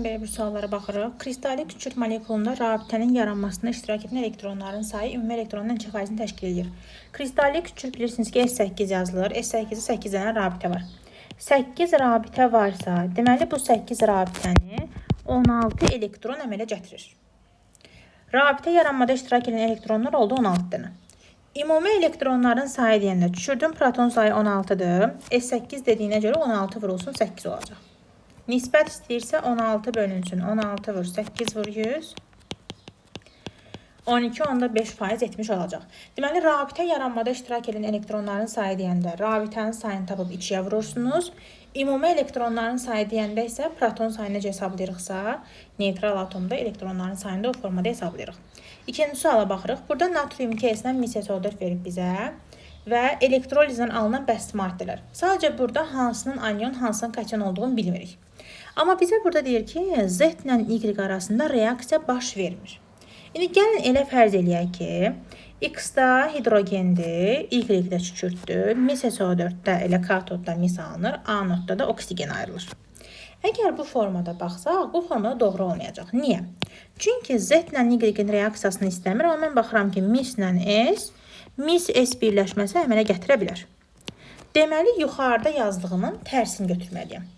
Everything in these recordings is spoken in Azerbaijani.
Belə bir suallara baxırıq. Kristalik kükürt molekulunda rabitənin yaranmasında iştirak edən elektronların sayı ümumi elektronun neçə faizini təşkil edir? Kristalik kükürt bilirsiniz ki, S8 yazılır. S8-də 8 dənə rabitə var. 8 rabitə varsa, deməli bu 8 rabitəni 16 elektron əmələ gətirir. Rabitə yaranmada iştirak edən elektronlar oldu 16 dənə. Ümumi elektronların sayı deyəndə kükürdün proton sayı 16-dır. S8 dediyinə görə 16 vurulsun 8 olacaq. Nisbət istəyirsə 16 bölünsün. 16 vur 8 vur 100. 12,5% etmiş olacaq. Deməli, rabitə yaranmada iştirak edən elektronların sayı deyəndə rabitənin sayını tapıb 2-yə vurursunuz. Ümumi elektronların sayı deyəndə isə proton sayını necə hesablayırıqsa, neytral atomda elektronların sayını da o formada hesablayırıq. İkinci suala baxırıq. Burada natrium 2S-dən mis SO4 verib bizə və elektrolizdən alınan bəsti maddələr. Sadəcə burada hansının anion, hansının kation olduğunu bilmirik. Amma bizə burada deyir ki, Z ilə Y arasında reaksiya baş vermir. İndi gəlin elə fərz eləyək ki, X-da hidrogendir, Y-də kükürdür, mis SO4-də elə katodda mis alınır, anodda da oksigen ayrılır. Əgər bu formada baxsaq, bu formada doğru olmayacaq. Niyə? Çünki Z ilə Y-in reaksiyasını istəmir, amma mən baxıram ki, mislə S, mis S birləşməsi əmələ gətirə bilər. Deməli, yuxarıda yazdığımın tərsini götürməliyəm.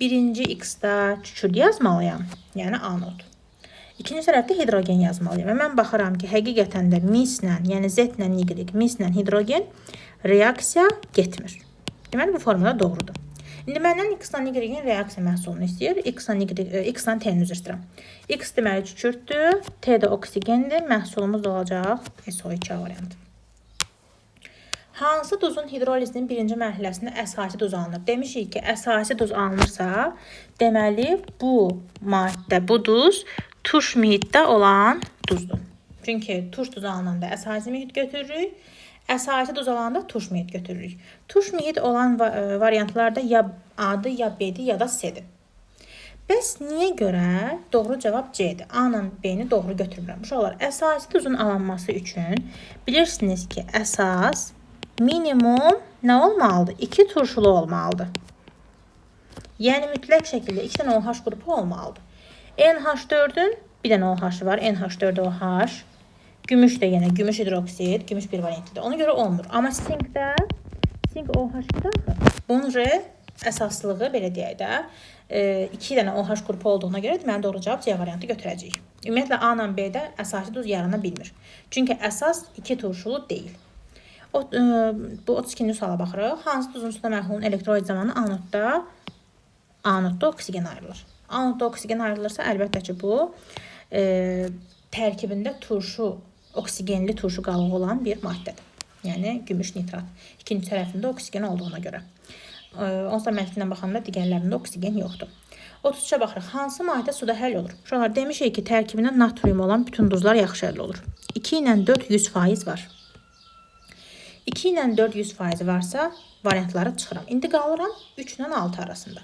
Birinci X-da kükürt yazmalıyam, yəni anod. İkinci tərəfdə hidrogen yazmalıyam. Və mən baxıram ki, həqiqətən də mislə, yəni Z ilə Y, mislə hidrogen reaksiya getmir. Deməli, bu formada doğrudur. İndi məndən X-la Y-in reaksiya məhsulunu istəyir. X-la Y, X-la T-ni üzr istəyirəm. X deməli kükürdür, T də oksigendir. Məhsulumuz da olacaq SO2 variantı. Hansı duzun hidrolizinin birinci mərhələsində əsasi duz alınır? Demişik ki, əsasi duz alınırsa, deməli bu maddə, bu duz turş mühitdə olan duzdur. Çünki turş duz alınanda əsasi mühit götürürük, əsasi duz alanda turş mühit götürürük. Turş mühit olan variantlarda ya A-dır, ya B-dir, ya da C-dir. Bəs niyə görə doğru cavab C-dir? A ilə B-ni doğru götürmürəm. Uşaqlar, əsasi duzun alınması üçün bilirsiniz ki, əsas minimum nə olmalıdır? 2 turşulu olmalıdır. Yəni mütləq şəkildə 2 dənə OH qrupu olmalıdır. NH4-ün bir dənə OH var. NH4OH. Gümüş də yenə gümüş hidroksid, gümüş bir variantlıdır. Ona görə olmur. Amma sinkdə sink OH-dır axı. Bunun R əsaslığı belə deyək də, 2 dənə OH qrupu olduğuna görə deməli doğru cavab C variantı götürəcəyik. Ümumiyyətlə A ilə B-də əsasi duz yarana bilmir. Çünki əsas 2 turşulu deyil. Bu 32-ci suala baxırıq. Hansı duzun suda məhlulun elektroliz zamanı anodda oksigen ayrılır? Anodda oksigen ayrılırsa, əlbəttə ki, bu tərkibində turşu, oksigenli turşu qalığı olan bir maddədir. Yəni gümüş nitrat. İkinci tərəfində oksigen olduğuna görə. Onsuz da mətnə baxanda digərlərində oksigen yoxdur. 33-ə baxırıq. Hansı maddə suda həll olur? Uşaqlar, demişik ki, tərkibində natrium olan bütün duzlar yaxşı həll olur. 2 ilə 4 100% var. 2 ilə 4 100% varsa, variantları çıxıram. İndi qalıram 3 ilə 6 arasında.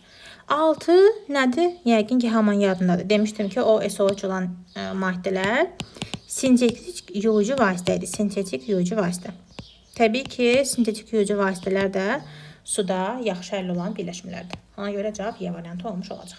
6 nədir? Yəqin ki, hamının yadındadır. Demişdim ki, o SO3 olan maddələr sintetik yuyucu vasitə idi. Sintetik yuyucu vasitə. Təbii ki, sintetik yuyucu vasitələr də suda yaxşı həll olan birləşmələrdir. Ona görə cavab Y variantı olmuş olacaq.